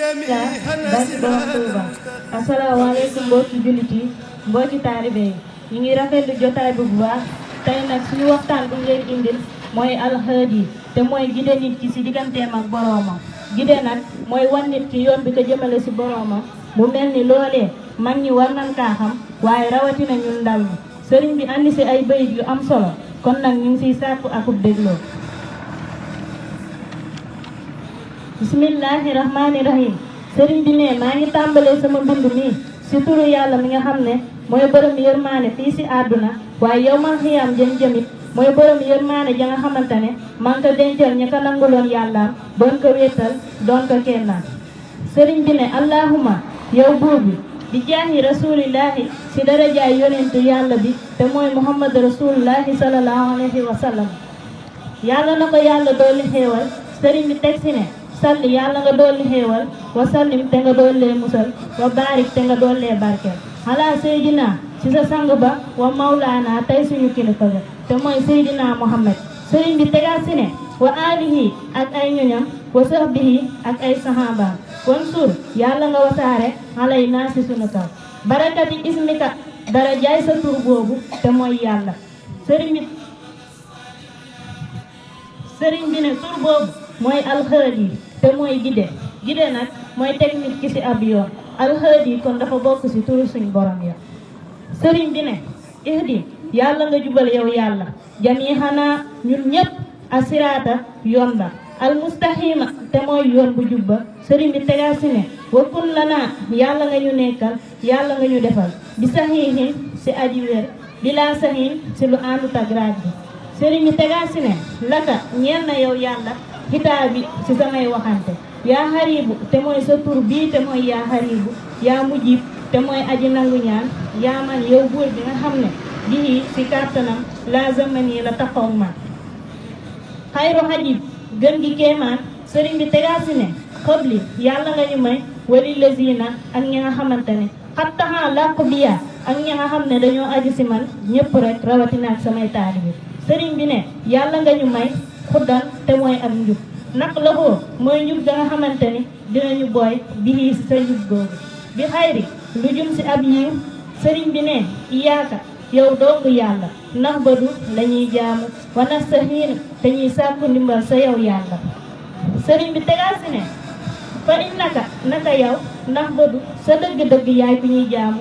barki borom Tuuba asalaamaaleykum mbokki jullit yi mbokki taalibe yi ñu ngi rafetlu jotaay bu baax tey nag suñu waxtaan bu ñu leen indil mooy alxaadi te mooy gide nit ki ci digganteem ak boroomam. Gide nag mooy wan nit ki yoon bi ko jëmale ci boroomam mu mel ni loolee mag ñi war nañ kaa xam waaye rawatina ñun ndaw ñi. sëriñ bi andi ci ay bayit yu am solo kon nag ñu ngi ciy sàkku akub dégloo. bismillahi rahmaani rahim. sëriñ bi ne maa ngi tàmbalee sama mbind mi ci turu yàlla mi nga xam ne mooy borom yërmaane fii ci àdduna waaye yow man xiyam jëm jëmit mooy borom yërmaane ja nga xamante ne man ko dencal ña ko nanguloon yàllaam doon ko wéetal doon ko kennaan. sëriñ bi ne allahuma yow buur bi di jaahi rasulillahi ci darajaay yonentu yàlla bi te mooy muhammad rasulillahi sallallahu alayhi wa sallam. yàlla na ko yàlla dooli xéewal. sëriñ bi teg ci ne salli yàlla nga dolli xéewal wa sallim te nga dollee musal wa baarik te nga dollee barkeel xalaa seydina ci sa sang ba wa mawlaana tey suñu kilifa ga te mooy seydina muhammad. sëriñ bi tegaat si ne wa alihi ak ay ñoñam wa sahbihi ak ay sahabaam wan suur yàlla nga wasaare xalay naa si sunu kaw barakati ismika dara jaay sa tur boobu te mooy yàlla. sëriñ bi ne tur boobu mooy alxaadi te mooy gide. gide nag mooy teg nit ki ci ab yoon. alxaadi kon dafa bokk ci turu suñ borom ya. sëriñ bi ne ihdi yàlla nga jubal yow yàlla jami xanaa ñun ñépp asiraata yoon ba almustahima te mooy yoon bu jubba. sëriñ bi tegaa si ne wakkun lanaa yàlla nga ñu nekkal yàlla nga ñu defal bi saxiixin ci aji wér bi laa saxiin ci lu àndut ak raaj bi. sëriñ bi tegaa si ne laka ñeel na yow yàlla xitaa bi ci samay waxante yaa xaribu te mooy sa tur bii te mooy yaa xaribu yaa mujjib te mooy aji nangu ñaan yaa man yow buur bi nga xam ne bii ci kàttanam laa zamani la taxaw man xayru xajib gën gi kéemaan. sëriñ bi tegaa si ne xëbli yàlla nga ñu may wali lazina ak ñi nga xamante ne xattaxaa làqu biyaa ak ñi nga xam ne dañoo aju ci man ñëpp rek rawatina ak samay taalibe. sëriñ bi ne yàlla nga ñu may xuddal te mooy ak njub naq la xoo mooy njub da nga xamante ni dinañu booy bii ci sa njub googu bi xayri lu jum ci ab yiw. sëriñ bi ne iyaaka yow doomu yàlla nax badu la ñuy jaamu wa nastahiin te ñuy sàkku ndimbal sa yow yàlla. sëriñ bi tegaal si ne fa innaka naka yow nax badu sa dëgg-dëgg yaay ku ñuy jaamu